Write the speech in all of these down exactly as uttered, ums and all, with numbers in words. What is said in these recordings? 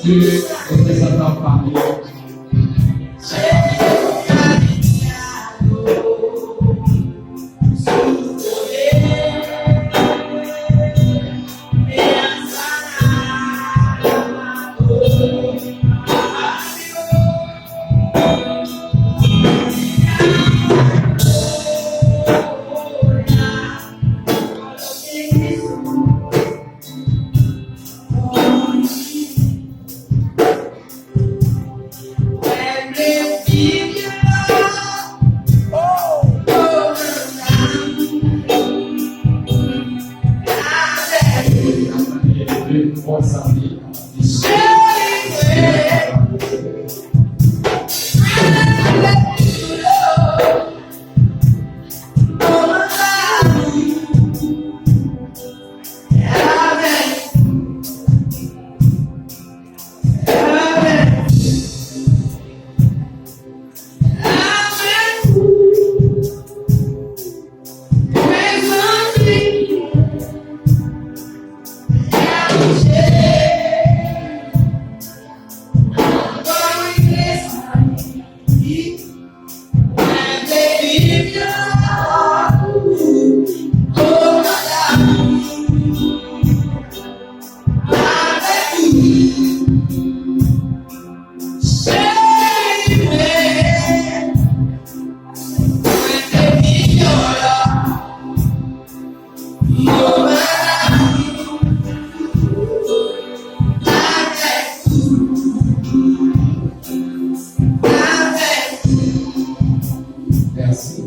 Ke reprezantan fanmi yo. Merci.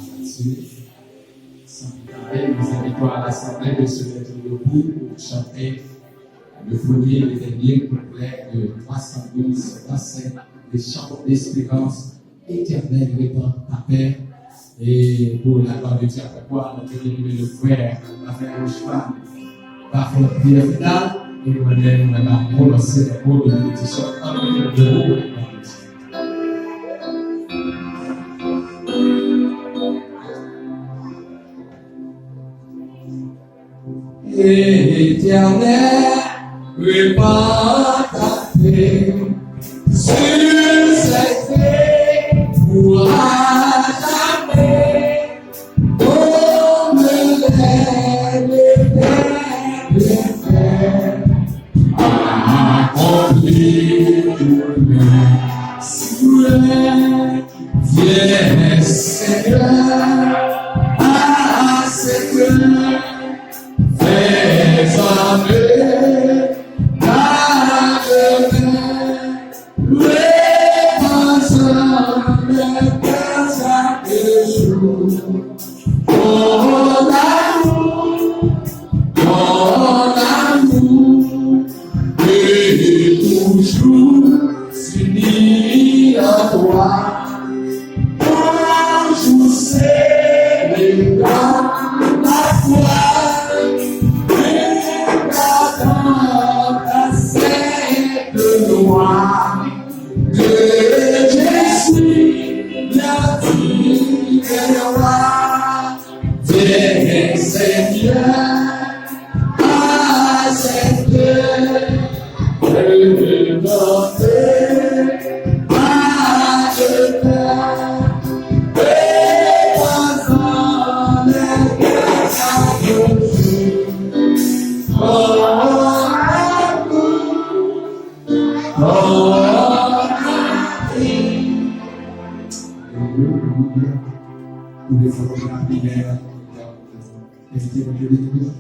Merci. Sans plus tarder, nous invitons à l'Assemblée de se mettre debout pour chanter le premier et dernier couplet de trois cent douze, cent cinq, le chant d'espérance. Éternel, répands ta paix. Et pour la gloire de Dieu, après quoi, notre bien-aimé le frère Raphaël Rochefort va faire une prière finale. Et moi-même, on va prononcer les mots de bénédiction. Ann mete nou debout pou nou priye. Éternel, répands ta paix sur cette terre pour à jamais, comme les bienfaits accomplis pour nous. Viens, Seigneur, à cette heure, fais trembler la demeure, louez ensemble le Père chaque jour. Ton amour, ton amour, et toujours unis à toi. Toujours célébrant la foi, regardant ta sainte loi, que je suis le digne roi. Viens, Seigneur, à cette heure, présenter à tes pères, et passant les grâces à Dieu. Oh, amour, oh, amour. Alelouya. Pou de fwa pou la priyè. Envite Bondye beni nou.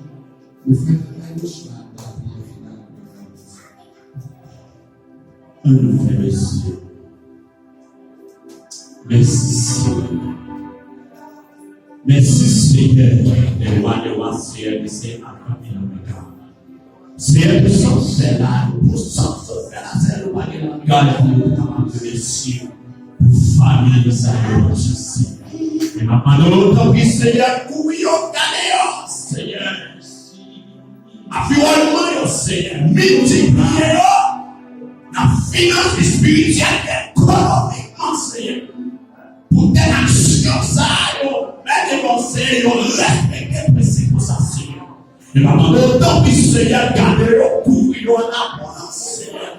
Nou fè travay nou swa nan priyè final. Ann fè mesye. Mèsi, Senyè. Mèsi, Senyè, lè wa dè wa, Senyè, ke se akanpe nan mitan. Senyè, pou sa w fè la, pou sa w fè la, Senyè, nou pa gen lang pou nou kapab remèsye w pou fanmi sa yo, Senyè. E m ap mande w, tanpri, Senyè, kouvri yo, gade yo, Senyè. Aviwònman yo, Senyè, miltipliye yo nan finans espirityèl, ekonomikman, Senyè. Pou tèl aksyon sa a, yo mete bon, Senyè, yo respekte prensip ou sa, Senyè. E m ap mande w, tanpri, Senyè, gade yo, kouvri yo an abondans, Senyè.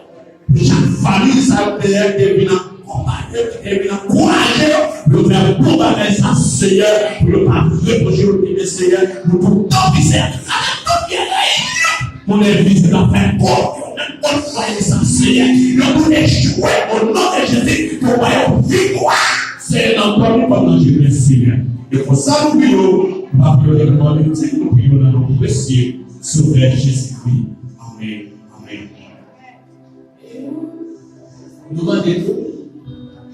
Pou chak fanmi sa yo, Senyè, ki te vin akonpaye yo, ki te vin ankouraje yo, pou yo fè bon bagay sa, Senyè, pou yo pa reproche yo, men, Senyè, nou tou, tanpri, Senyè, atravè tout vye reyinyon, pou lè vizit la fè gwo, yo menm kont fwaye sa, Senyè, yo tou echwe, o non de Jezi, pou w ba yo viktwa, Senyè, nan kò nou kòm nan je nou, Senyè. E konsa nou priye w, nou pa priye w nan non nou, nou priye w nan non presye Sovè Jezikri. Amèn. Amèn. Nou mande nou,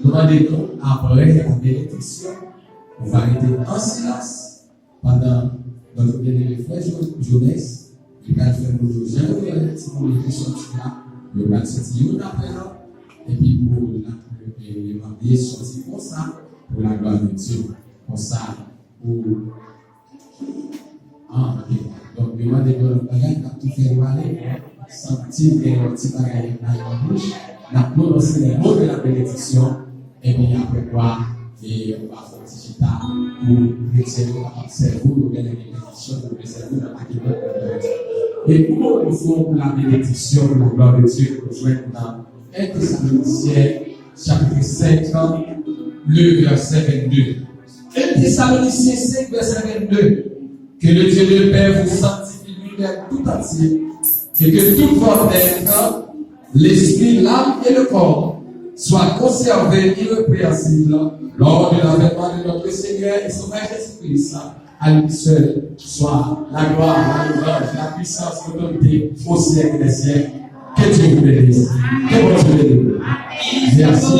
nou mande nou, apre la benediksyon, nou va rete an silans pandan nòt byeneme frè Jo-, Jones, li pral fè pou nou jan yo wè timoun yo te sòti la, yo pral sòti youn apre lòt, epi pou n ap, e, mande sòti konsa, pou la glwa de Dye. Konsa, pou Ah, ok. Donk, yo mande nou yon bagay k ap tou fè yo ale. Santi gen yon ti bagay nan yon bouch. N ap pwononse le mo de la benediksyon. Epi apre kwa, e, ou va fè yon ti chita pou kretyen yo kapab sèvi w, oubyen gen benediksyon pou yo sèvi w nan akilòt. E pou nou fè pou la benediksyon, pou la glwa de Dye, nou jwenn nan en Tesalonisyen, chapitre cinq, le verset vingt-deux. Un Thessaloniciens cinq, verset vingt-deux. Que le Dieu de paix vous sanctifie lui-même tout entier, et que tout votre être, l'esprit, l'âme et le corps, soient conservés irrépréhensibles lors de l'avènement de notre Seigneur et Sauveur Jésus-Christ. À lui seul soit la gloire, la louange, la puissance, l'autorité au siècle des siècles. Que Dieu vous bénisse. Que Dieu vous bénisse. Merci.